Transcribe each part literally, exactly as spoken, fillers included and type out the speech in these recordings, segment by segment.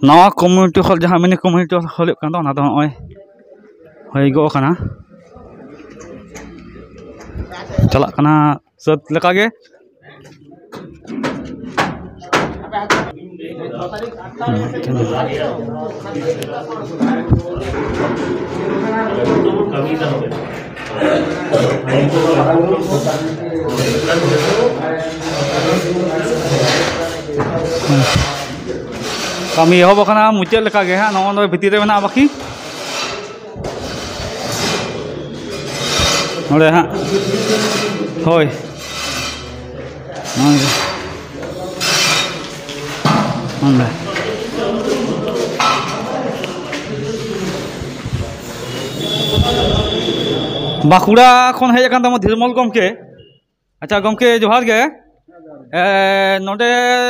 ᱱᱟᱣᱟ community hall, ᱡᱟᱦᱟᱸ ᱢᱤᱱᱤ community hall ᱦᱩᱭᱩᱜ ᱠᱟᱱ ᱫᱚ, ᱚᱱᱟ ᱫᱚ ᱱᱚᱜᱼᱚᱭ ᱦᱩᱭ ᱜᱚᱜ ᱠᱟᱱᱟ, ᱪᱟᱞᱟᱜ ᱠᱟᱱᱟ ᱥᱟᱹᱛ ᱞᱮᱠᱟ ᱜᱮ᱾ ᱠᱟᱹᱢᱤ ᱮᱦᱚᱵ ᱟᱠᱟᱱᱟ, ᱢᱩᱪᱟᱹᱫ ᱞᱮᱠᱟ ᱜᱮ ᱦᱟᱸᱜ᱾ ᱱᱚᱜᱼᱚ ᱱᱚᱰᱮ ᱵᱷᱤᱛᱤᱨ ᱨᱮ ᱢᱮᱱᱟᱜᱼᱟ ᱵᱟᱹᱠᱤ᱾ ᱱᱚᱰᱮ ᱦᱟᱸᱜ, ᱦᱳᱭ, ᱱᱚᱜᱼᱚᱭ ᱱᱚᱰᱮ᱾ ᱵᱟᱸᱠᱩᱲᱟ ᱠᱷᱚᱱ ᱦᱮᱡ ᱟᱠᱟᱱ ᱛᱟᱵᱚᱱ ᱫᱷᱤᱨᱢᱚᱞ ᱜᱚᱢᱠᱮ᱾ ᱟᱪᱪᱷᱟ ᱜᱚᱢᱠᱮ, ᱡᱚᱦᱟᱨ ᱜᱮ᱾ ᱮ, ᱱᱚᱰᱮ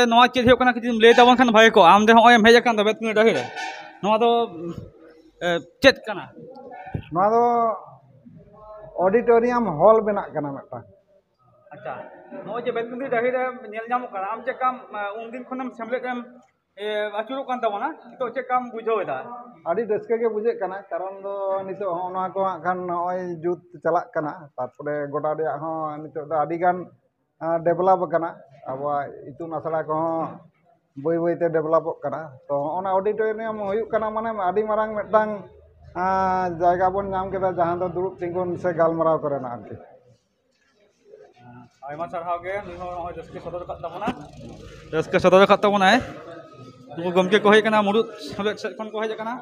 ᱱᱚᱣᱟ ᱪᱮᱫ ᱦᱩᱭᱩᱜ ᱠᱟᱱᱟ, ᱠᱟᱹᱴᱤᱡ ᱮᱢ ᱞᱟᱹᱭ ᱛᱟᱵᱚᱱ ᱠᱷᱟᱱ ᱵᱷᱟᱜᱮ ᱠᱚᱜᱼᱟ᱾ ᱟᱢ ᱫᱚ ᱦᱚᱸᱜᱼᱚᱭ ᱮᱢ ᱦᱮᱡ ᱟᱠᱟᱱ ᱫᱚ ᱵᱮᱛᱠᱩᱸᱫᱽᱨᱤ ᱰᱟᱹᱦᱤ ᱨᱮ, ᱱᱚᱣᱟ ᱫᱚ, ᱮ, ᱪᱮᱫ ᱠᱟᱱᱟ? ᱱᱚᱣᱟ ᱫᱚ ᱚᱰᱤᱴᱳᱨᱤᱭᱟᱢ ᱦᱚᱞ ᱵᱮᱱᱟᱜ ᱠᱟᱱᱟ ᱢᱤᱫᱴᱟᱝ᱾ ᱟᱪᱪᱷᱟ, ᱱᱚᱜᱼᱚᱭ ᱡᱮ ᱵᱮᱛᱠᱩᱸᱫᱽᱨᱤ ᱰᱟᱹᱦᱤ ᱨᱮ ᱧᱮᱞ ᱧᱟᱢᱚᱜ ᱠᱟᱱᱟ, ᱟᱢ ᱪᱮᱫ ᱞᱮᱠᱟᱢ, ᱮ, ᱩᱱᱫᱤᱱ ᱠᱷᱚᱱᱮᱢ ᱥᱮᱢᱞᱮᱫ ᱮᱢ, ᱮ, ᱟᱹᱪᱩᱨᱚᱜ ᱠᱟᱱ ᱛᱟᱵᱚᱱᱟ, ᱱᱤᱛᱚᱜ ᱪᱮᱫ ᱞᱮᱠᱟᱢ ᱵᱩᱡᱷᱟᱹᱣ ᱮᱫᱟ? ᱟᱹᱰᱤ ᱨᱟᱹᱥᱠᱟᱹ ᱜᱮ ᱵᱩᱡᱷᱟᱹᱜ ᱠᱟᱱᱟ, ᱠᱟᱨᱚᱱ ᱫᱚ ᱱᱤᱛᱚᱜ ᱦᱚᱸᱜᱼᱚ ᱱᱚᱣᱟ ᱠᱚ ᱦᱟᱸᱜ ᱠᱷᱟᱱ ᱱᱚᱜᱼᱚᱭ ᱡᱩᱛ ᱪᱟᱞᱟᱜ ᱠᱟᱱᱟ, ᱛᱟᱨᱯᱚᱨᱮ ᱜᱚᱰᱟ ᱨᱮᱭᱟᱜ ᱦᱚᱸ ᱱᱤᱛᱚᱜ ᱫᱚ ᱟᱹᱰᱤ ᱜᱟᱱ ᱰᱮᱵᱷᱞᱚᱯ ᱟᱠᱟᱱᱟ᱾ ᱟᱵᱚᱣᱟᱜ ᱤᱛᱩᱱ ᱟᱥᱲᱟ ᱠᱚᱦᱚᱸ ᱵᱟᱹᱭ ᱵᱟᱹᱭ ᱛᱮ ᱰᱮᱵᱷᱞᱚᱯᱚᱜ ᱠᱟᱱᱟ᱾ ᱛᱚ ᱦᱚᱸᱜᱼᱚ ᱱᱟ ᱚᱰᱤᱴᱳᱨᱤᱭᱟᱢ ᱦᱩᱭᱩᱜ ᱠᱟᱱᱟ, ᱢᱟᱱᱮ ᱟᱹᱰᱤ ᱢᱟᱨᱟᱝ ᱢᱤᱫᱴᱟᱝ, ᱟᱸ, ᱡᱟᱭᱜᱟ ᱵᱚᱱ ᱧᱟᱢ ᱠᱮᱫᱟ, ᱡᱟᱦᱟᱸ ᱫᱚ ᱫᱩᱲᱩᱵ ᱛᱤᱸᱜᱩᱱ ᱥᱮ ᱜᱟᱞᱢᱟᱨᱟᱣ ᱠᱚᱨᱮᱱᱟᱜ ᱟᱨᱠᱤ᱾ ᱟᱭᱢᱟ ᱥᱟᱨᱦᱟᱣ ᱜᱮ, ᱱᱩᱭ ᱦᱚᱸ ᱱᱚᱜᱼᱚᱭ ᱨᱟᱹᱥᱠᱟᱹ ᱥᱚᱫᱚᱨ ᱟᱠᱟᱫ ᱛᱟᱵᱚᱱᱟ᱾ ᱨᱟᱹᱥᱠᱟᱹ ᱥᱚᱫᱚᱨ ᱟᱠᱟᱫ ᱛᱟᱵᱚᱱᱟᱭ᱾ ᱱᱩᱠᱩ ᱜᱚᱢᱠᱮ ᱠᱚ ᱦᱮᱡ ᱟᱠᱟᱱᱟ, ᱢᱩᱬᱩᱫ ᱥᱮᱢᱞᱮᱫ ᱥᱮᱫ ᱠᱷᱚᱱ ᱠᱚ ᱦᱮᱡ ᱟᱠᱟᱱᱟ᱾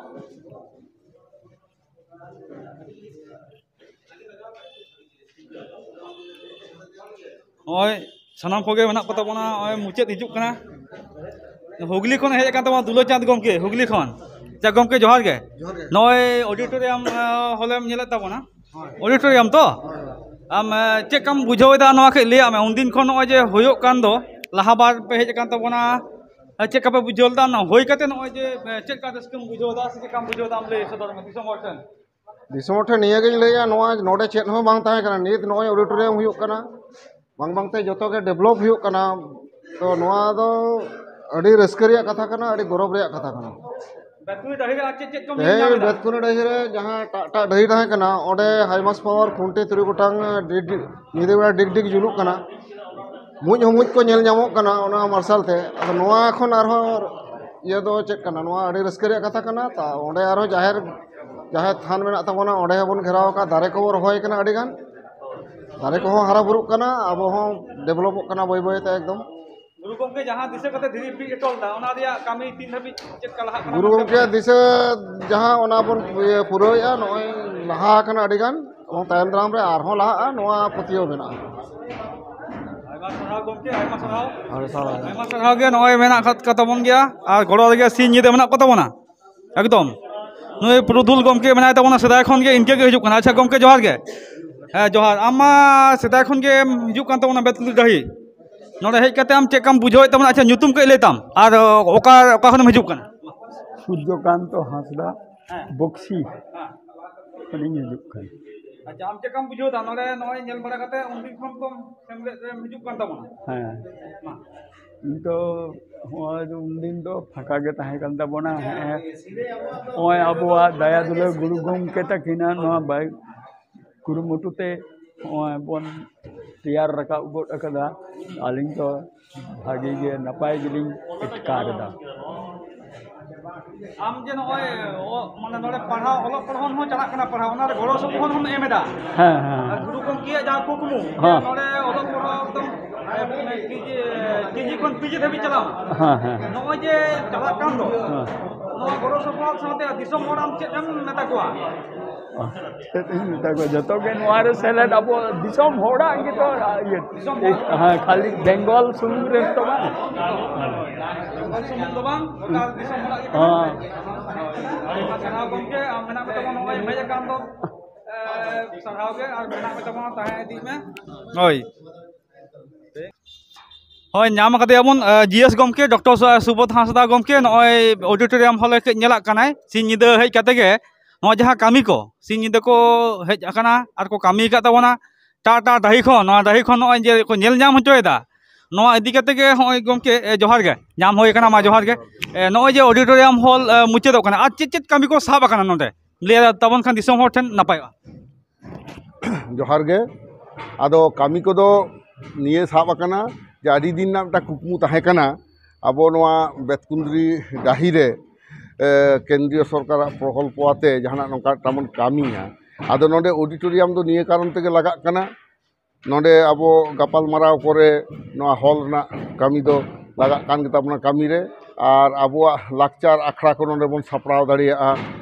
ᱱᱚᱜᱼᱚᱭ ᱥᱟᱱᱟᱢ ᱠᱚᱜᱮ ᱢᱮᱱᱟᱜ ᱠᱚ ᱛᱟᱵᱚᱱᱟ, ᱱᱚᱜᱼᱚᱭ ᱢᱩᱪᱟᱹᱫ ᱦᱤᱡᱩᱜ ᱠᱟᱱᱟ᱾ ᱦᱩᱜᱽᱞᱤ ᱠᱷᱚᱱ ᱦᱮᱡ ᱟᱠᱟᱱ ᱛᱟᱵᱚᱱᱟ ᱫᱩᱞᱟᱹ ᱪᱟᱸᱫᱽ ᱜᱚᱢᱠᱮ, ᱦᱩᱜᱽᱞᱤ ᱠᱷᱚᱱ᱾ ᱟᱪᱪᱷᱟ ᱜᱚᱢᱠᱮ, ᱡᱚᱦᱟᱨ ᱜᱮ᱾ ᱡᱚᱦᱟᱨ ᱜᱮ᱾ ᱱᱚᱜᱼᱚᱭ ᱚᱰᱤᱴᱳᱨᱤᱭᱟᱢ, ᱟᱸ, ᱦᱚᱞᱮᱢ ᱧᱮᱞᱮᱫ ᱛᱟᱵᱚᱱᱟ, ᱦᱳᱭ᱾ ᱚᱰᱤᱴᱳᱨᱤᱭᱟᱢ ᱛᱚ? ᱦᱳᱭ, ᱦᱳᱭ᱾ ᱟᱢ, ᱟᱸ, ᱪᱮᱫ ᱞᱮᱠᱟᱢ ᱵᱩᱡᱷᱟᱹᱣ ᱮᱫᱟ ᱱᱚᱣᱟ? ᱠᱟᱹᱡ ᱞᱟᱹᱭᱟᱜ ᱢᱮ, ᱩᱱᱫᱤᱱ ᱠᱷᱚᱱ ᱱᱚᱜᱼᱚᱭ ᱡᱮ ᱦᱩᱭᱩᱜ ᱠᱟᱱ ᱫᱚ, ᱞᱟᱦᱟ ᱵᱟᱨ ᱯᱮ ᱦᱮᱡ ᱟᱠᱟᱱ ᱛᱟᱵᱚᱱᱟ, ᱟᱨ ᱪᱮᱫ ᱞᱮᱠᱟ ᱯᱮ ᱵᱩᱡᱷᱟᱹᱣ ᱞᱮᱫᱟ? ᱱᱚᱣᱟ ᱦᱩᱭ ᱠᱟᱛᱮ ᱱᱚᱜᱼᱚᱭ ᱡᱮ, ᱟᱸ, ᱪᱮᱫ ᱞᱮᱠᱟ ᱨᱟᱹᱥᱠᱟᱹᱢ ᱵᱩᱡᱷᱟᱹᱣ ᱮᱫᱟ ᱥᱮ ᱪᱮᱫ ᱞᱮᱠᱟᱢ ᱵᱩᱡᱷᱟᱹᱣ ᱮᱫᱟ, ᱟᱢ ᱞᱟᱹᱭ ᱥᱚᱫᱚᱨ ᱢᱮ ᱫᱤᱥᱚᱢ ᱦᱚᱲ ᱴᱷᱮᱱ᱾ ᱫᱤᱥᱚᱢ ᱦᱚᱲ ᱴᱷᱮᱱ ᱱᱤᱭᱟᱹ ᱜᱤᱧ ᱞᱟᱹᱭᱟ, ᱱᱚᱣᱟ ᱱᱚᱰᱮ ᱪᱮᱫ ᱦᱚᱸ ᱵᱟᱝ ᱛᱟᱦᱮᱸ ᱠᱟᱱᱟ, ᱱᱤᱛ ᱱᱚᱜᱼᱚᱭ ᱚᱰᱤᱴᱳᱨᱤᱭᱟᱢ ᱦᱩᱭᱩᱜ ᱠᱟᱱᱟ, ᱵᱟᱝ ᱵᱟᱝᱛᱮ ᱡᱚᱛᱚ ᱜᱮ ᱰᱮᱵᱷᱞᱚᱯ ᱦᱩᱭᱩᱜ ᱠᱟᱱᱟ᱾ ᱛᱚ ᱱᱚᱣᱟ ᱫᱚ ᱟᱹᱰᱤ ᱨᱟᱹᱥᱠᱟᱹ ᱨᱮᱭᱟᱜ ᱠᱟᱛᱷᱟ ᱠᱟᱱᱟ, ᱟᱹᱰᱤ ᱜᱚᱨᱚᱵᱽ ᱨᱮᱭᱟᱜ ᱠᱟᱛᱷᱟ ᱠᱟᱱᱟ᱾ ᱵᱮᱛᱠᱩᱱᱤ ᱰᱟᱹᱦᱤ ᱨᱮ ᱟᱨ ᱪᱮᱫ ᱪᱮᱫ ᱠᱚᱢ ᱧᱮᱞ ᱧᱟᱢ ᱛᱮᱦᱮᱧ ᱮᱫᱟ? ᱵᱮᱛᱠᱩᱱᱤ ᱰᱟᱹᱦᱤ ᱨᱮ ᱡᱟᱦᱟᱸ ᱴᱟᱜ ᱴᱟᱜ ᱰᱟᱹᱦᱤ ᱛᱟᱦᱮᱸ ᱠᱟᱱᱟ, ᱚᱸᱰᱮ ᱦᱟᱭᱢᱟᱥ ᱯᱟᱣᱟᱨ ᱠᱷᱩᱱᱴᱤ ᱛᱩᱨᱩᱭ ᱜᱚᱴᱟᱝ ᱰᱤᱜᱽ ᱰᱤᱜᱽ ᱧᱤᱫᱟᱹ ᱵᱮᱲᱟ ᱰᱤᱜᱽ ᱰᱤᱜᱽ ᱡᱩᱞᱩᱜ ᱠᱟᱱᱟ᱾ ᱢᱩᱡ ᱦᱚᱸ ᱢᱩᱡ ᱠᱚ ᱧᱮᱞ ᱧᱟᱢᱚᱜ ᱠᱟᱱᱟ ᱚᱱᱟ ᱢᱟᱨᱥᱟᱞ ᱛᱮ᱾ ᱟᱫᱚ ᱱᱚᱣᱟ ᱠᱷᱚᱱ ᱟᱨᱦᱚᱸ ᱤᱭᱟᱹ ᱫᱚ ᱪᱮᱫ ᱠᱟᱱᱟ? ᱱᱚᱣᱟ ᱟᱹᱰᱤ ᱨᱟᱹᱥᱠᱟᱹ ᱨᱮᱭᱟᱜ ᱠᱟᱛᱷᱟ ᱠᱟᱱᱟ᱾ ᱛᱟ ᱚᱸᱰᱮ ᱟᱨᱦᱚᱸ ᱡᱟᱦᱮᱨ, ᱡᱟᱦᱮᱨ ᱛᱷᱟᱱ ᱢᱮᱱᱟᱜ ᱛᱟᱵᱚᱱᱟ, ᱚᱸᱰᱮ ᱦᱚᱸᱵᱚᱱ ᱜᱷᱮᱨᱟᱣ ᱟᱠᱟᱫ, ᱫᱟᱨᱮ ᱠᱚᱵᱚᱱ ᱨᱚᱦᱚᱭ ᱠᱟᱱᱟ ᱟᱹᱰᱤ ᱜᱟᱱ᱾ ᱫᱟᱨᱮ ᱠᱚᱦᱚᱸ ᱦᱟᱨᱟ ᱵᱩᱨᱩᱜ ᱠᱟᱱᱟ, ᱟᱵᱚ ᱦᱚᱸ ᱰᱮᱵᱷᱞᱚᱯᱚᱜ ᱠᱟᱱᱟ ᱵᱟᱹᱭ ᱵᱟᱹᱭ ᱛᱮ ᱮᱠᱫᱚᱢ᱾ ᱜᱩᱨᱩ ᱜᱚᱢᱠᱮ, ᱡᱟᱦᱟᱸ ᱫᱤᱥᱟᱹ ᱠᱟᱛᱮ ᱫᱷᱤᱨᱤ ᱵᱤᱫ ᱦᱚᱴᱚ ᱞᱮᱫᱟ, ᱚᱱᱟ ᱨᱮᱭᱟᱜ ᱠᱟᱹᱢᱤ ᱛᱤᱱ ᱫᱷᱟᱹᱵᱤᱡ ᱪᱮᱫ ᱞᱮᱠᱟ ᱞᱟᱦᱟᱜ ᱠᱟᱱᱟ? ᱜᱩᱨᱩ ᱜᱚᱢᱠᱮᱭᱟᱜ ᱫᱤᱥᱟᱹ ᱡᱟᱦᱟᱸ, ᱚᱱᱟ ᱵᱚᱱ ᱤᱭᱟᱹ ᱯᱩᱨᱟᱹᱣᱮᱫᱼᱟ, ᱱᱚᱜᱼᱚᱭ ᱞᱟᱦᱟ ᱟᱠᱟᱱᱟ ᱟᱹᱰᱤ ᱜᱟᱱ, ᱮᱵᱚᱝ ᱛᱟᱭᱚᱢ ᱫᱟᱨᱟᱢ ᱨᱮ ᱟᱨᱦᱚᱸ ᱞᱟᱦᱟᱜᱼᱟ, ᱱᱚᱣᱟ ᱯᱟᱹᱛᱭᱟᱹᱣ ᱢᱮᱱᱟᱜᱼᱟ᱾ ᱟᱭᱢᱟ ᱥᱟᱨᱦᱟᱣ ᱜᱚᱢᱠᱮ, ᱟᱭᱢᱟ ᱥᱟᱨᱦᱟᱣ᱾ ᱟᱹᱰᱤ ᱥᱟᱨᱦᱟᱣ᱾ ᱟᱭᱢᱟ ᱥᱟᱨᱦᱟᱣ ᱜᱮ ᱱᱚᱜᱼᱚᱭ ᱢᱮᱱᱟᱜ ᱟᱠᱟᱫ ᱠᱚ ᱛᱟᱵᱚᱱ ᱜᱮᱭᱟ, ᱟᱨ ᱜᱚᱲᱚ ᱨᱮᱜᱮ ᱥᱤᱧ ᱧᱤᱫᱟᱹ ᱢᱮᱱᱟᱜ ᱠᱚ ᱛᱟᱵᱚᱱᱟ᱾ ᱮᱠᱫᱚᱢ ᱱᱩᱭ ᱯᱩᱨᱩᱫᱷᱩᱞ ᱜᱚᱢᱠᱮ ᱢᱮᱱᱟᱭ ᱛᱟᱵᱚᱱᱟ, ᱥᱮᱫᱟᱭ ᱠᱷᱚᱱ ᱜᱮ ᱤᱱᱠᱟᱹ ᱜᱮ ᱦᱤᱡᱩᱜ ᱠᱟᱱᱟ᱾ ᱟᱪᱪᱷᱟ ᱜᱚᱢᱠᱮ, ᱡᱚᱦᱟᱨ ᱜᱮ᱾ ᱦᱮᱸ, ᱡᱚᱦᱟᱨ᱾ ᱟᱢ ᱢᱟ ᱥᱮᱫᱟᱭ ᱠᱷᱚᱱ ᱜᱮᱢ ᱦᱤᱡᱩᱜ ᱠᱟᱱ ᱛᱟᱵᱚᱱᱟ ᱵᱮᱛᱠᱩᱸᱫᱽᱨᱤ ᱰᱟᱹᱦᱤ, ᱱᱚᱰᱮ ᱦᱮᱡ ᱠᱟᱛᱮ ᱟᱢ ᱪᱮᱫ ᱞᱮᱠᱟᱢ ᱵᱩᱡᱷᱟᱹᱣᱮᱫ ᱛᱟᱵᱚᱱᱟ? ᱟᱪᱪᱷᱟ, ᱧᱩᱛᱩᱢ ᱠᱟᱹᱡ ᱞᱟᱹᱭ ᱛᱟᱢ, ᱟᱨ ᱚᱠᱟ, ᱚᱠᱟ ᱠᱷᱚᱱᱮᱢ ᱦᱤᱡᱩᱜ ᱠᱟᱱᱟ? ᱥᱩᱨᱡᱚᱠᱟᱱᱛᱚ ᱦᱟᱸᱥᱫᱟ, ᱦᱮᱸ᱾ ᱵᱚᱠᱥᱤ ᱦᱮᱸ᱾ ᱠᱷᱚᱱᱤᱧ ᱦᱤᱡᱩᱜ ᱠᱟᱱᱟ᱾ ᱟᱪᱪᱷᱟ, ᱟᱢ ᱪᱮᱫ ᱞᱮᱠᱟᱢ ᱵᱩᱡᱷᱟᱹᱣ ᱮᱫᱟ ᱱᱚᱰᱮ, ᱱᱚᱜᱼᱚᱭ ᱧᱮᱞ ᱵᱟᱲᱟ ᱠᱟᱛᱮ ᱩᱱᱫᱤᱱ ᱠᱷᱚᱱ ᱛᱚᱢ ᱥᱮᱢᱞᱮᱫ ᱨᱮᱢ ᱦᱤᱡᱩᱜ ᱠᱟᱱ ᱛᱟᱵᱚᱱᱟ? ᱦᱮᱸ᱾ ᱢᱟ᱾ ᱤᱧ ᱫᱚ ᱦᱚᱸᱜᱼᱚᱭ ᱩᱱᱫᱤᱱ ᱫᱚ ᱯᱷᱟᱸᱠᱟ ᱜᱮ ᱛᱟᱦᱮᱸ ᱠᱟᱱ ᱛᱟᱵᱚᱱᱟ᱾ ᱦᱮᱸ, ᱦᱚᱸᱜᱼᱚᱭ ᱟᱵᱚᱣᱟᱜ ᱫᱟᱭᱟ ᱫᱩᱞᱟᱹᱲ ᱜᱩᱨᱩ ᱜᱚᱢᱠᱮ ᱛᱟᱹᱠᱤᱱᱟᱜ ᱱᱚᱣᱟ ᱵᱟᱭ ᱠᱩᱨᱩᱢᱩᱴᱩ ᱛᱮ ᱦᱚᱸᱜᱼᱚᱭ ᱵᱚᱱ ᱛᱮᱭᱟᱨ ᱨᱟᱠᱟᱵ ᱜᱚᱫ ᱟᱠᱟᱫᱟ᱾ ᱟᱹᱞᱤᱧ ᱫᱚ ᱵᱷᱟᱜᱮ ᱜᱮ, ᱱᱟᱯᱟᱭ ᱜᱮᱞᱤᱧ ᱟᱴᱠᱟᱨ ᱮᱫᱟ᱾ ᱟᱢ ᱡᱮ ᱱᱚᱜᱼᱚᱭ ᱚ-, ᱢᱟᱱᱮ ᱱᱚᱰᱮ ᱯᱟᱲᱦᱟᱣ, ᱚᱞᱚᱜ ᱯᱟᱲᱦᱟᱣ ᱦᱚᱸ ᱪᱟᱞᱟᱜ ᱠᱟᱱᱟ, ᱯᱟᱲᱦᱟᱣ, ᱚᱱᱟ ᱨᱮ ᱜᱚᱲᱚ ᱥᱚᱯᱚᱦᱚᱫ ᱦᱚᱸᱢ ᱮᱢ ᱮᱫᱟ᱾ ᱦᱮᱸ, ᱦᱮᱸ, ᱟᱨ ᱦᱮᱸ᱾ ᱜᱩᱨᱩ ᱜᱚᱢᱠᱮᱭᱟᱜ ᱡᱟᱦᱟᱸ ᱠᱩᱠᱢᱩ, ᱦᱮᱸ᱾ ᱱᱚᱰᱮ ᱚᱞᱚᱜ ᱯᱟᱲᱦᱟᱣ ᱮᱠᱫᱚᱢ, ᱮ, ᱠᱮᱡᱤ, ᱠᱮᱡᱤ ᱠᱷᱚᱱ ᱯᱤᱡᱤ ᱫᱷᱟᱹᱵᱤᱡ ᱪᱟᱞᱟᱣ᱾ ᱦᱮᱸ, ᱦᱮᱸ, ᱦᱮᱸ᱾ ᱱᱚᱜᱼᱚᱭ ᱡᱮ ᱪᱟᱞᱟᱜ ᱠᱟᱱ ᱫᱚ, ᱦᱮᱸ᱾ ᱱᱚᱣᱟ ᱜᱚᱲᱚ ᱥᱚᱯᱚᱦᱚᱫ ᱥᱟᱶᱛᱮ ᱫᱤᱥᱚᱢ ᱦᱚᱲ ᱟᱢ ᱪᱮᱫ ᱮᱢ ᱢᱮᱛᱟ ᱠᱚᱣᱟ? ᱪᱮᱫ ᱤᱧ ᱢᱮᱛᱟ ᱠᱚᱣᱟ, ᱡᱚᱛᱚ ᱜᱮ ᱱᱚᱣᱟ ᱨᱮ ᱥᱮᱞᱮᱫ, ᱟᱵᱚ ᱫᱤᱥᱚᱢ ᱦᱚᱲᱟᱜ ᱜᱮᱛᱚ ᱤᱭᱟᱹ᱾ ᱫᱤᱥᱚᱢ ᱦᱚᱲ᱾ ᱦᱮᱸ, ᱠᱷᱟᱹᱞᱤ ᱵᱮᱝᱜᱚᱞ ᱥᱩᱢᱩᱝ ᱨᱮ ᱛᱚ ᱵᱟᱝ᱾ ᱵᱮᱝᱜᱚᱞ ᱥᱩᱢᱩᱝ ᱫᱚ ᱵᱟᱝ, ᱜᱚᱴᱟ ᱫᱤᱥᱚᱢ ᱦᱚᱲᱟᱜ ᱜᱮ ᱠᱟᱱᱟ᱾ ᱦᱮᱸ᱾ ᱟᱭᱢᱟ ᱥᱟᱨᱦᱟᱣ ᱜᱚᱢᱠᱮ, ᱟᱢ ᱢᱮᱱᱟᱜ ᱢᱮ ᱛᱟᱵᱚᱱ, ᱱᱚᱜᱼᱚᱭ ᱦᱮᱡ ᱟᱠᱟᱱ ᱫᱚ, ᱮ, ᱥᱟᱨᱦᱟᱣ ᱜᱮ, ᱟᱨ ᱢᱮᱱᱟᱜ ᱢᱮ ᱛᱟᱵᱚᱱ, ᱛᱟᱦᱮᱸ ᱤᱫᱤᱜ ᱢᱮ᱾ ᱦᱳᱭ᱾ ᱦᱳᱭ, ᱧᱟᱢ ᱟᱠᱟᱫᱮᱭᱟ ᱵᱚᱱ, ᱮ, ᱡᱤ ᱮᱥ ᱜᱚᱢᱠᱮ, ᱰᱚᱠᱴᱚᱨ ᱥᱩ-, ᱥᱩᱵᱳᱫᱷ ᱦᱟᱸᱥᱫᱟ ᱜᱚᱢᱠᱮ, ᱱᱚᱜᱼᱚᱭ ᱚᱰᱤᱴᱳᱨᱤᱭᱟᱢ ᱦᱚᱞ ᱨᱮ ᱠᱟᱹᱡ ᱧᱮᱞᱟᱜ ᱠᱟᱱᱟᱭ᱾ ᱥᱤᱧ ᱧᱤᱫᱟᱹ ᱦᱮᱡ ᱠᱟᱛᱮ ᱜᱮ ᱱᱚᱣᱟ ᱡᱟᱦᱟᱸ ᱠᱟᱹᱢᱤ ᱠᱚ, ᱥᱤᱧ ᱧᱤᱫᱟᱹ ᱠᱚ ᱦᱮᱡ ᱟᱠᱟᱱᱟ ᱟᱨ ᱠᱚ ᱠᱟᱹᱢᱤ ᱟᱠᱟᱫ ᱛᱟᱵᱚᱱᱟ᱾ ᱴᱟ ᱴᱟ ᱰᱟᱹᱦᱤ ᱠᱷᱚᱱ, ᱱᱚᱣᱟ ᱰᱟᱹᱦᱤ ᱠᱷᱚᱱ ᱱᱚᱜᱼᱚᱭ ᱡᱮ ᱠᱚ ᱧᱮᱞ ᱧᱟᱢ ᱦᱚᱪᱚᱭᱮᱫᱟ, ᱱᱚᱣᱟ ᱤᱫᱤ ᱠᱟᱛᱮ ᱜᱮ ᱦᱚᱸᱜᱼᱚᱭ ᱜᱚᱢᱠᱮ, ᱮ, ᱡᱚᱦᱟᱨ ᱜᱮ, ᱧᱟᱢ ᱦᱩᱭ ᱟᱠᱟᱱᱟ, ᱢᱟ ᱡᱚᱦᱟᱨ ᱜᱮ᱾ ᱮ, ᱱᱚᱜᱼᱚᱭ ᱡᱮ ᱚᱰᱤᱴᱳᱨᱤᱭᱟᱢ ᱦᱚᱞ, ᱮ, ᱢᱩᱪᱟᱹᱫᱚᱜ ᱠᱟᱱᱟ, ᱟᱨ ᱪᱮᱫ ᱪᱮᱫ ᱠᱟᱹᱢᱤ ᱠᱚ ᱥᱟᱵ ᱟᱠᱟᱱᱟ ᱱᱚᱰᱮ, ᱞᱟᱹᱭ ᱛᱟᱵᱚᱱ ᱠᱷᱟᱱ ᱫᱤᱥᱚᱢ ᱦᱚᱲ ᱴᱷᱮᱱ ᱱᱟᱯᱟᱭᱚᱜᱼᱟ᱾ ᱡᱚᱦᱟᱨ ᱜᱮ᱾ ᱟᱫᱚ ᱠᱟᱹᱢᱤ ᱠᱚᱫᱚ ᱱᱤᱭᱟᱹ ᱥᱟᱵ ᱟᱠᱟᱱᱟ ᱡᱮ ᱟᱹᱰᱤ ᱫᱤᱱ ᱨᱮᱱᱟᱜ ᱢᱤᱫᱴᱟᱝ ᱠᱩᱠᱢᱩ ᱛᱟᱦᱮᱸ ᱠᱟᱱᱟ, ᱟᱵᱚ ᱱᱚᱣᱟ ᱵᱮᱛᱠᱩᱸᱫᱽᱨᱤ ᱰᱟᱹᱦᱤ ᱨᱮ, ᱮ, ᱠᱮᱱᱫᱨᱤᱭᱚ ᱥᱚᱨᱠᱟᱨᱟᱜ ᱯᱨᱚᱠᱚᱞᱯᱚ ᱟᱛᱮ ᱡᱟᱦᱟᱱᱟᱜ ᱱᱚᱝᱠᱟ ᱢᱤᱫᱴᱟᱝ ᱵᱚᱱ ᱠᱟᱹᱢᱤᱭᱟ᱾ ᱟᱫᱚ ᱱᱚᱰᱮ ᱚᱰᱤᱴᱳᱨᱤᱭᱟᱢ ᱫᱚ ᱱᱤᱭᱟᱹ ᱠᱟᱨᱚᱱ ᱛᱮᱜᱮ ᱞᱟᱜᱟᱜ ᱠᱟᱱᱟ, ᱱᱚᱰᱮ ᱟᱵᱚ ᱜᱟᱯᱟᱞᱢᱟᱨᱟᱣ ᱠᱚᱨᱮ ᱱᱚᱣᱟ ᱦᱚᱞ ᱨᱮᱱᱟᱜ ᱠᱟᱹᱢᱤ ᱫᱚ ᱞᱟᱜᱟᱜ ᱠᱟᱱ ᱜᱮᱛᱟ ᱵᱚᱱᱟ ᱠᱟᱹᱢᱤ ᱨᱮ, ᱟᱨ ᱟᱵᱚᱣᱟᱜ ᱞᱟᱠᱪᱟᱨ ᱟᱠᱷᱲᱟ ᱠᱚ ᱱᱚᱰᱮ ᱵᱚᱱ ᱥᱟᱯᱲᱟᱣ ᱫᱟᱲᱮᱭᱟᱜᱼᱟ᱾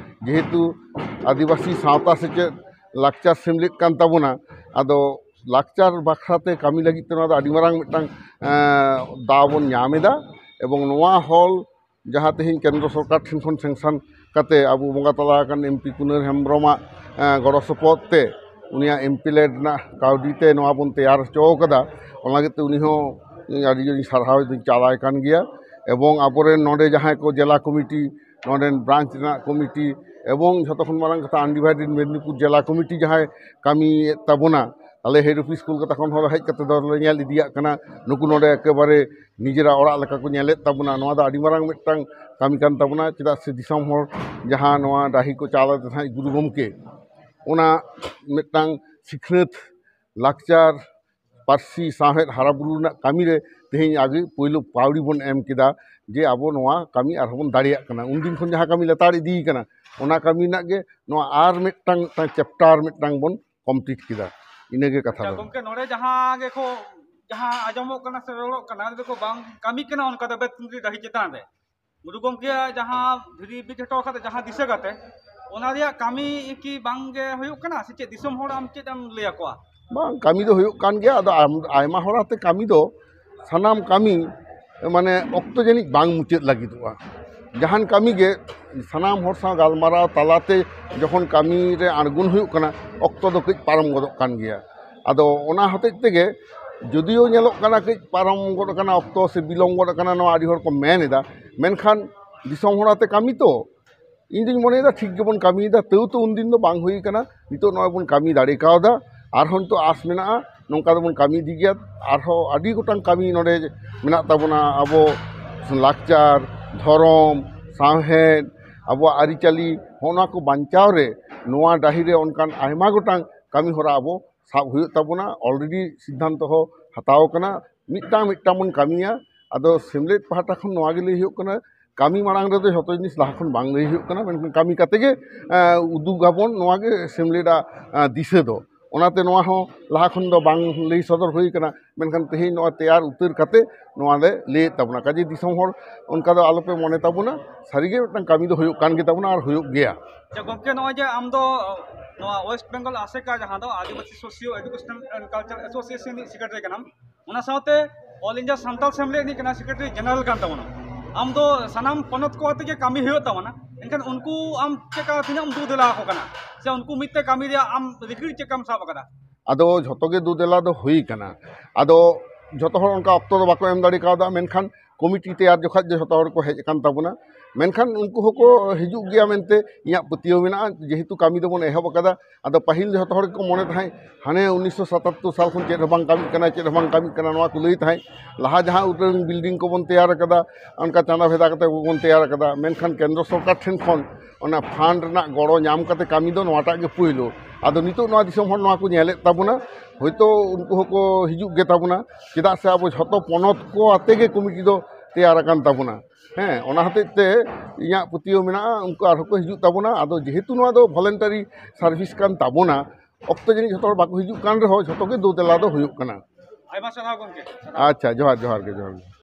ᱡᱮᱦᱮᱛᱩ ᱟᱹᱫᱤᱵᱟᱹᱥᱤ ᱥᱟᱶᱛᱟ ᱥᱮᱪᱮᱫ ᱞᱟᱠᱪᱟᱨ ᱥᱮᱢᱞᱮᱫ ᱠᱟᱱ ᱛᱟᱵᱚᱱᱟ, ᱟᱫᱚ ᱞᱟᱠᱪᱟᱨ ᱵᱟᱠᱷᱨᱟ ᱛᱮ ᱠᱟᱹᱢᱤ ᱞᱟᱹᱜᱤᱫ ᱛᱮ ᱱᱚᱣᱟ ᱫᱚ ᱟᱹᱰᱤ ᱢᱟᱨᱟᱝ ᱢᱤᱫᱴᱟᱝ, ᱮᱸ, ᱫᱟᱣ ᱵᱚᱱ ᱧᱟᱢ ᱮᱫᱟ᱾ ᱮᱵᱚᱝ ᱱᱚᱣᱟ ᱦᱚᱞ ᱡᱟᱦᱟᱸ ᱛᱮᱦᱮᱧ ᱠᱮᱱᱫᱨᱚ ᱥᱚᱨᱠᱟᱨ ᱴᱷᱮᱱ ᱠᱷᱚᱱ ᱥᱮᱝᱥᱟᱱ ᱠᱟᱛᱮ ᱟᱵᱚ ᱵᱚᱸᱜᱟ ᱛᱟᱞᱟ ᱟᱠᱟᱱ ᱮᱢ ᱯᱤ ᱠᱩᱱᱟᱹᱨ ᱦᱮᱢᱵᱨᱚᱢᱟᱜ, ᱮᱸ, ᱜᱚᱲᱚ ᱥᱚᱯᱚᱦᱚᱫ ᱛᱮ ᱩᱱᱤᱭᱟᱜ ᱮᱢ ᱯᱤ ᱞᱮᱰ ᱨᱮᱱᱟᱜ ᱠᱟᱹᱣᱰᱤ ᱛᱮ ᱱᱚᱣᱟ ᱵᱚᱱ ᱛᱮᱭᱟᱨ ᱦᱚᱪᱚ ᱟᱠᱟᱫᱟ᱾ ᱚᱱᱟ ᱞᱟᱹᱜᱤᱫ ᱛᱮ ᱩᱱᱤ ᱦᱚᱸ ᱤᱧ ᱟᱹᱰᱤ ᱡᱳᱨᱤᱧ ᱥᱟᱨᱦᱟᱣ ᱫᱩᱧ ᱪᱟᱞᱟᱭ ᱠᱟᱱ ᱜᱮᱭᱟ᱾ ᱮᱵᱚᱝ ᱟᱵᱚᱨᱮᱱ ᱱᱚᱰᱮ ᱡᱟᱦᱟᱸᱭ ᱠᱚ ᱡᱮᱞᱟ ᱠᱚᱢᱤᱴᱤ, ᱱᱚᱰᱮᱱ ᱵᱨᱟᱧᱪ ᱨᱮᱱᱟᱜ ᱠᱚᱢᱤᱴᱤ, ᱮᱵᱚᱝ ᱡᱷᱚᱛᱚ ᱠᱷᱚᱱ ᱢᱟᱨᱟᱝ ᱠᱟᱛᱷᱟ ᱟᱱᱰᱤᱵᱷᱟᱭᱰᱮᱰ ᱢᱮᱫᱽᱱᱤᱯᱩᱨ ᱡᱮᱞᱟ ᱠᱚᱢᱤᱴᱤ ᱡᱟᱦᱟᱸᱭ ᱠᱟᱹᱢᱤᱭᱮᱫ ᱛᱟᱵᱚᱱᱟ, ᱟᱞᱮ ᱦᱮᱰ ᱚᱯᱷᱤᱥ ᱠᱳᱞᱠᱟᱛᱟ ᱠᱷᱚᱱ ᱦᱚᱸ ᱦᱮᱡ ᱠᱟᱛᱮ ᱫᱚ ᱞᱮ ᱧᱮᱞ ᱤᱫᱤᱭᱟᱜ ᱠᱟᱱᱟ᱾ ᱱᱩᱠᱩ ᱱᱚᱰᱮ ᱮᱠᱮᱵᱟᱨᱮ ᱱᱤᱡᱮᱨᱟᱜ ᱚᱲᱟᱜ ᱞᱮᱠᱟ ᱠᱚ ᱧᱮᱞᱮᱫ ᱛᱟᱵᱚᱱᱟ᱾ ᱱᱚᱣᱟ ᱫᱚ ᱟᱹᱰᱤ ᱢᱟᱨᱟᱝ ᱢᱤᱫᱴᱟᱝ ᱠᱟᱹᱢᱤ ᱠᱟᱱ ᱛᱟᱵᱚᱱᱟ, ᱪᱮᱫᱟᱜ ᱥᱮ ᱫᱤᱥᱚᱢ ᱦᱚᱲ ᱡᱟᱦᱟᱸ ᱱᱚᱣᱟ ᱰᱟᱹᱦᱤ ᱠᱚ ᱪᱟᱞ ᱟᱫᱮ ᱛᱟᱦᱮᱸᱫ ᱜᱩᱨᱩ ᱜᱚᱢᱠᱮ, ᱚᱱᱟ ᱢᱤᱫᱴᱟᱝ ᱥᱤᱠᱷᱱᱟᱹᱛ, ᱞᱟᱠᱪᱟᱨ, ᱯᱟᱹᱨᱥᱤ ᱥᱟᱶᱦᱮᱫ ᱦᱟᱨᱟ ᱵᱩᱨᱩ ᱨᱮᱱᱟᱜ ᱠᱟᱹᱢᱤ ᱨᱮ ᱛᱮᱦᱮᱧ ᱟᱜᱮ ᱯᱳᱭᱞᱳ ᱯᱟᱣᱲᱤ ᱵᱚᱱ ᱮᱢ ᱠᱮᱫᱟ, ᱡᱮ ᱟᱵᱚ ᱱᱚᱣᱟ ᱠᱟᱹᱢᱤ ᱟᱨᱦᱚᱸ ᱵᱚᱱ ᱫᱟᱲᱮᱭᱟᱜ ᱠᱟᱱᱟ᱾ ᱩᱱᱫᱤᱱ ᱠᱷᱚᱱ ᱡᱟᱦᱟᱸ ᱠᱟᱹᱢᱤ ᱞᱮᱛᱟᱲ ᱤᱫᱤᱭ ᱠᱟᱱᱟ, ᱚᱱᱟ ᱠᱟᱹᱢᱤ ᱨᱮᱱᱟᱜ ᱜᱮ ᱱᱚᱣᱟ ᱟᱨ ᱢᱤᱫᱴᱟᱝ, ᱢᱤᱫᱴᱟᱝ ᱪᱮᱯᱴᱟᱨ ᱢᱤᱫᱴᱟᱝ ᱵᱚᱱ ᱠᱚᱢᱯᱞᱤᱴ ᱠᱮᱫᱟ᱾ ᱤᱱᱟᱹᱜᱮ ᱠᱟᱛᱷᱟ ᱟᱪᱪᱷᱟ ᱫᱚ᱾ ᱜᱚᱢᱠᱮ, ᱱᱚᱰᱮ ᱡᱟᱦᱟᱸ ᱜᱮᱠᱚ, ᱡᱟᱦᱟᱸ ᱟᱸᱡᱚᱢᱚᱜ ᱠᱟᱱᱟ ᱥᱮ ᱨᱚᱲᱚᱜ ᱠᱟᱱᱟ, ᱚᱸᱰᱮ ᱫᱚᱠᱚ ᱵᱟᱝ ᱠᱟᱹᱢᱤ ᱠᱟᱱᱟ ᱚᱱᱠᱟ ᱫᱚ ᱵᱮᱛᱠᱩᱸᱫᱽᱨᱤ ᱰᱟᱹᱦᱤ ᱪᱮᱛᱟᱱ ᱨᱮ᱾ ᱜᱩᱨᱩ ᱜᱚᱢᱠᱮᱭᱟᱜ ᱡᱟᱦᱟᱸ ᱫᱷᱤᱨᱤ ᱵᱤᱫ ᱦᱚᱴᱚ ᱠᱟᱛᱮ ᱡᱟᱦᱟᱸ ᱫᱤᱥᱟᱹ ᱠᱟᱛᱮ, ᱚᱱᱟ ᱨᱮᱭᱟᱜ ᱠᱟᱹᱢᱤ ᱠᱤ ᱵᱟᱝ ᱜᱮ ᱦᱩᱭᱩᱜ ᱠᱟᱱᱟ ᱥᱮ ᱪᱮᱫ? ᱫᱤᱥᱚᱢ ᱦᱚᱲ ᱟᱢ ᱪᱮᱫ ᱮᱢ ᱞᱟᱹᱭ ᱟᱠᱚᱣᱟ? ᱵᱟᱝ, ᱠᱟᱹᱢᱤ ᱫᱚ ᱦᱩᱭᱩᱜ ᱠᱟᱱ ᱜᱮᱭᱟ᱾ ᱟᱫᱚ ᱟᱢ-, ᱟᱭᱢᱟ ᱦᱚᱲ ᱟᱛᱮ ᱠᱟᱹᱢᱤ ᱫᱚ, ᱥᱟᱱᱟᱢ ᱠᱟᱹᱢᱤ ᱢᱟᱱᱮ ᱚᱠᱛᱚ ᱡᱟᱹᱱᱤᱡ ᱵᱟᱝ ᱢᱩᱪᱟᱹᱫ ᱞᱟᱹᱜᱤᱫᱚᱜᱼᱟ᱾ ᱡᱟᱦᱟᱱ ᱠᱟᱹᱢᱤ ᱜᱮ ᱥᱟᱱᱟᱢ ᱦᱚᱲ ᱥᱟᱶ ᱜᱟᱞᱢᱟᱨᱟᱣ ᱛᱟᱞᱟᱛᱮ ᱡᱚᱠᱷᱚᱱ ᱠᱟᱹᱢᱤ ᱨᱮ ᱟᱬᱜᱚᱱ ᱦᱩᱭᱩᱜ ᱠᱟᱱᱟ, ᱚᱠᱛᱚ ᱫᱚ ᱠᱟᱹᱡ ᱯᱟᱨᱚᱢ ᱜᱚᱫᱚᱜ ᱠᱟᱱ ᱜᱮᱭᱟ᱾ ᱟᱫᱚ ᱚᱱᱟ ᱦᱚᱛᱮᱡ ᱛᱮᱜᱮ ᱡᱩᱫᱤᱭᱳ ᱧᱮᱞᱚᱜ ᱠᱟᱱᱟ ᱠᱟᱹᱡ ᱯᱟᱨᱚᱢ ᱜᱚᱫ ᱟᱠᱟᱱᱟ ᱚᱠᱛᱚ ᱥᱮ ᱵᱤᱞᱚᱢ ᱜᱚᱫ ᱟᱠᱟᱱᱟ, ᱱᱚᱣᱟ ᱟᱹᱰᱤ ᱦᱚᱲ ᱠᱚ ᱢᱮᱱ ᱮᱫᱟ, ᱢᱮᱱᱠᱷᱟᱱ ᱫᱤᱥᱚᱢ ᱦᱚᱲ ᱟᱛᱮ ᱠᱟᱹᱢᱤ ᱛᱚ, ᱤᱧ ᱫᱩᱧ ᱢᱚᱱᱮᱭᱮᱫᱟ ᱴᱷᱤᱠ ᱜᱮᱵᱚᱱ ᱠᱟᱹᱢᱤᱭᱮᱫᱟ, ᱛᱟᱹᱣ ᱛᱚ ᱩᱱᱫᱤᱱ ᱫᱚ ᱵᱟᱝ ᱦᱩᱭ ᱠᱟᱱᱟ᱾ ᱱᱤᱛᱚᱜ ᱱᱚᱜᱼᱚᱭ ᱵᱚᱱ ᱠᱟᱹᱢᱤ ᱫᱟᱲᱮ ᱠᱟᱣᱫᱟ, ᱟᱨᱦᱚᱸ ᱱᱤᱛᱚᱜ ᱟᱥ ᱢᱮᱱᱟᱜᱼᱟ ᱱᱚᱝᱠᱟ ᱫᱚᱵᱚᱱ ᱠᱟᱹᱢᱤ ᱤᱫᱤ ᱜᱮᱭᱟ᱾ ᱟᱨᱦᱚᱸ ᱟᱹᱰᱤ ᱜᱚᱴᱟᱝ ᱠᱟᱹᱢᱤ ᱱᱚᱰᱮ ᱢᱮᱱᱟᱜ ᱛᱟᱵᱚᱱᱟ᱾ ᱟᱵᱚ ᱞᱟᱠᱪᱟᱨ, ᱫᱷᱚᱨᱚᱢ, ᱥᱟᱶᱦᱮᱫ, ᱟᱵᱚᱣᱟᱜ ᱟᱹᱨᱤᱪᱟᱹᱞᱤ, ᱦᱚᱸᱜᱼᱚ ᱱᱟ ᱠᱚ ᱵᱟᱧᱪᱟᱣ ᱨᱮ ᱱᱚᱣᱟ ᱰᱟᱹᱦᱤ ᱨᱮ ᱚᱱᱠᱟᱱ ᱟᱭᱢᱟ ᱜᱚᱴᱟᱝ ᱠᱟᱹᱢᱤ ᱦᱚᱨᱟ ᱟᱵᱚ ᱥᱟᱵ ᱦᱩᱭᱩᱜ ᱛᱟᱵᱚᱱᱟ᱾ Already ᱥᱤᱫᱽᱫᱷᱟᱱᱛᱚ ᱦᱚᱸ ᱦᱟᱛᱟᱣ ᱟᱠᱟᱱᱟ, ᱢᱤᱫᱴᱟᱝ ᱢᱤᱫᱴᱟᱝ ᱵᱚᱱ ᱠᱟᱹᱢᱤᱭᱟ᱾ ᱟᱫᱚ ᱥᱮᱢᱞᱮᱫ ᱯᱟᱦᱴᱟ ᱠᱷᱚᱱ ᱱᱚᱣᱟ ᱜᱮ ᱞᱟᱹᱭ ᱦᱩᱭᱩᱜ ᱠᱟᱱᱟ, ᱠᱟᱹᱢᱤ ᱢᱟᱲᱟᱝ ᱨᱮᱫᱚ ᱡᱷᱚᱛᱚ ᱡᱤᱱᱤᱥ ᱞᱟᱦᱟ ᱠᱷᱚᱱ ᱵᱟᱝ ᱞᱟᱹᱭ ᱦᱩᱭᱩᱜ ᱠᱟᱱᱟ, ᱢᱮᱱᱠᱷᱟᱱ ᱠᱟᱹᱢᱤ ᱠᱟᱛᱮ ᱜᱮ, ᱮᱸ, ᱩᱫᱩᱜᱟᱵᱚᱱ, ᱱᱚᱣᱟ ᱜᱮ ᱥᱮᱢᱞᱮᱫᱟᱜ, ᱮᱸ, ᱫᱤᱥᱟᱹ ᱫᱚ᱾ ᱚᱱᱟᱛᱮ ᱱᱚᱣᱟ ᱦᱚᱸ ᱞᱟᱦᱟ ᱠᱷᱚᱱ ᱫᱚ ᱵᱟᱝ ᱞᱟᱹᱭ ᱥᱚᱫᱚᱨ ᱦᱩᱭ ᱠᱟᱱᱟ, ᱢᱮᱱᱠᱷᱟᱱ ᱛᱮᱦᱮᱧ ᱱᱚᱣᱟ ᱛᱮᱭᱟᱨ ᱩᱛᱟᱹᱨ ᱠᱟᱛᱮ ᱱᱚᱣᱟ ᱞᱮ ᱞᱟᱹᱭᱮᱫ ᱛᱟᱵᱚᱱᱟ᱾ ᱠᱟᱡᱮ ᱫᱤᱥᱚᱢ ᱦᱚᱲ ᱚᱱᱠᱟ ᱫᱚ ᱟᱞᱚᱯᱮ ᱢᱚᱱᱮ ᱛᱟᱵᱚᱱᱟ, ᱥᱟᱹᱨᱤᱜᱮ ᱢᱤᱫᱴᱟᱝ ᱠᱟᱹᱢᱤ ᱫᱚ ᱦᱩᱭᱩᱜ ᱠᱟᱱ ᱜᱮ ᱛᱟᱵᱚᱱᱟ ᱟᱨ ᱦᱩᱭᱩᱜ ᱜᱮᱭᱟ᱾ ᱟᱪᱪᱷᱟ ᱜᱚᱢᱠᱮ, ᱱᱚᱜᱼᱚᱭ ᱡᱮ ᱟᱢ ᱫᱚ ᱱᱚᱣᱟ West Bengal ASECA, ᱡᱟᱦᱟᱸ ᱫᱚ ᱟᱹᱫᱤᱵᱟᱹᱥᱤ Socio Educational and Cultural Association ᱨᱤᱱᱤᱡ secretary ᱠᱟᱱᱟᱢ, ᱚᱱᱟ ᱥᱟᱶᱛᱮ All India ᱥᱟᱱᱛᱟᱲ ᱥᱮᱢᱞᱮᱫ ᱨᱤᱱᱤᱡ ᱠᱟᱱᱟ, secretary general ᱠᱟᱱ ᱛᱟᱵᱚᱱᱟ᱾ ᱟᱢ ᱫᱚ ᱥᱟᱱᱟᱢ ᱯᱚᱱᱚᱛ ᱠᱚ ᱟᱛᱮ ᱜᱮ ᱠᱟᱹᱢᱤ ᱦᱩᱭᱩᱜ ᱛᱟᱵᱚᱱᱟ, ᱮᱱᱠᱷᱟᱱ ᱩᱱᱠᱩ ᱟᱢ ᱪᱮᱫᱠᱟ, ᱛᱤᱱᱟᱹᱜ ᱮᱢ ᱫᱩ ᱫᱮᱞᱟ ᱟᱠᱚ ᱠᱟᱱᱟ, ᱥᱮ ᱩᱱᱠᱩ ᱢᱤᱫ ᱛᱮ ᱠᱟᱹᱢᱤ ᱨᱮᱭᱟᱜ ᱟᱢ ᱨᱤᱠᱤᱲ ᱪᱮᱫᱠᱟᱢ ᱥᱟᱵ ᱟᱠᱟᱫᱟ? ᱟᱫᱚ ᱡᱷᱚᱛᱚ ᱜᱮ ᱫᱩ ᱫᱮᱞᱟ ᱫᱚ ᱦᱩᱭ ᱠᱟᱱᱟ᱾ ᱟᱫᱚ ᱡᱷᱚᱛᱚ ᱦᱚᱲ ᱚᱱᱠᱟ ᱚᱠᱛᱚ ᱫᱚ ᱵᱟᱠᱚ ᱮᱢ ᱫᱟᱲᱮ ᱠᱟᱣᱫᱟ, ᱢᱮᱱᱠᱷᱟᱱ ᱠᱚᱢᱤᱴᱤ ᱛᱮᱭᱟᱨ ᱡᱚᱠᱷᱟᱡ ᱫᱚ ᱡᱷᱚᱛᱚ ᱦᱚᱲ ᱠᱚ ᱦᱮᱡ ᱟᱠᱟᱱ ᱛᱟᱵᱚᱱᱟ᱾ ᱢᱮᱱᱠᱷᱟᱱ ᱩᱱᱠᱩ ᱦᱚᱸᱠᱚ ᱦᱤᱡᱩᱜ ᱜᱮᱭᱟ ᱢᱮᱱᱛᱮ ᱤᱧᱟᱹᱜ ᱯᱟᱹᱛᱭᱟᱹᱣ ᱢᱮᱱᱟᱜᱼᱟ, ᱡᱮᱦᱮᱛᱩ ᱠᱟᱹᱢᱤ ᱫᱚᱵᱚᱱ ᱮᱦᱚᱵ ᱟᱠᱟᱫᱟ᱾ ᱟᱫᱚ ᱯᱟᱹᱦᱤᱞ ᱡᱷᱚᱛᱚ ᱦᱚᱲ ᱜᱮᱠᱚ ᱢᱚᱱᱮ ᱛᱟᱦᱮᱸᱫ, ᱦᱟᱱᱮ ᱩᱱᱤᱥᱥᱚ ᱥᱟᱛᱟᱛᱛᱳᱨ ᱥᱟᱞ ᱠᱷᱚᱱ ᱪᱮᱫ ᱦᱚᱸ ᱵᱟᱝ ᱠᱟᱹᱢᱤᱜ ᱠᱟᱱᱟ, ᱪᱮᱫ ᱦᱚᱸ ᱵᱟᱝ ᱠᱟᱹᱢᱤᱜ ᱠᱟᱱᱟ, ᱱᱚᱣᱟ ᱠᱚ ᱞᱟᱹᱭ ᱛᱟᱦᱮᱸᱫ᱾ ᱞᱟᱦᱟ ᱡᱟᱦᱟᱸ ᱩᱰᱟᱹᱝ building ᱠᱚᱵᱚᱱ ᱛᱮᱭᱟᱨ ᱟᱠᱟᱫᱟ, ᱚᱱᱠᱟ ᱪᱟᱸᱫᱟ ᱵᱷᱮᱫᱟ ᱠᱟᱛᱮ ᱵᱚᱱ ᱛᱮᱭᱟᱨ ᱟᱠᱟᱫᱟ, ᱢᱮᱱᱠᱷᱟᱱ ᱠᱮᱱᱫᱨᱚ ᱥᱚᱨᱠᱟᱨ ᱴᱷᱮᱱ ᱠᱷᱚᱱ ᱚᱱᱟ fund ᱨᱮᱱᱟᱜ ᱜᱚᱲᱚ ᱧᱟᱢ ᱠᱟᱛᱮ ᱠᱟᱹᱢᱤ ᱫᱚ ᱱᱚᱣᱟᱴᱟᱜ ᱜᱮ ᱯᱩᱭᱞᱩ᱾ ᱟᱫᱚ ᱱᱤᱛᱚᱜ ᱱᱚᱣᱟ ᱫᱤᱥᱚᱢ ᱦᱚᱲ ᱱᱚᱣᱟ ᱠᱚ ᱧᱮᱞᱮᱫ ᱛᱟᱵᱚᱱᱟ, ᱦᱚᱭᱛᱳ ᱩᱱᱠᱩ ᱦᱚᱸᱠᱚ ᱦᱤᱡᱩᱜ ᱜᱮ ᱛᱟᱵᱚᱱᱟ, ᱪᱮᱫᱟᱜ ᱥᱮ ᱟᱵᱚ ᱡᱷᱚᱛᱚ ᱯᱚᱱᱚᱛ ᱠᱚ ᱟᱛᱮ ᱜᱮ ᱠᱚᱢᱤᱴᱤ ᱫᱚ ᱛᱮᱭᱟᱨ ᱟᱠᱟᱱ ᱛᱟᱵᱚᱱᱟ᱾ ᱦᱮᱸ, ᱚᱱᱟ ᱦᱚᱛᱮᱡ ᱛᱮ ᱤᱧᱟᱹᱜ ᱯᱟᱹᱛᱭᱟᱹᱣ ᱢᱮᱱᱟᱜᱼᱟ, ᱩᱱᱠᱩ ᱟᱨᱦᱚᱸ ᱠᱚ ᱦᱤᱡᱩᱜ ᱛᱟᱵᱚᱱᱟ᱾ ᱟᱫᱚ ᱡᱮᱦᱮᱛᱩ ᱱᱚᱣᱟ ᱫᱚ voluntary service ᱠᱟᱱ ᱛᱟᱵᱚᱱᱟ, ᱚᱠᱛᱚ ᱡᱟᱹᱱᱤᱡ ᱡᱷᱚᱛᱚ ᱦᱚᱲ ᱵᱟᱠᱚ ᱦᱤᱡᱩᱜ ᱠᱟᱱ ᱨᱮᱦᱚᱸ, ᱡᱷᱚᱛᱚ ᱜᱮ ᱫᱩ ᱫᱮᱞᱟ ᱫᱚ ᱦᱩᱭᱩᱜ ᱠᱟᱱᱟ᱾ ᱟᱭᱢᱟ ᱥᱟᱨᱦᱟᱣ ᱜᱚᱢᱠᱮ᱾ ᱟᱪᱪᱷᱟ, ᱡᱚᱦᱟᱨ, ᱡᱚᱦᱟᱨ ᱜᱮ, ᱡᱚᱦᱟᱨ ᱜᱮ᱾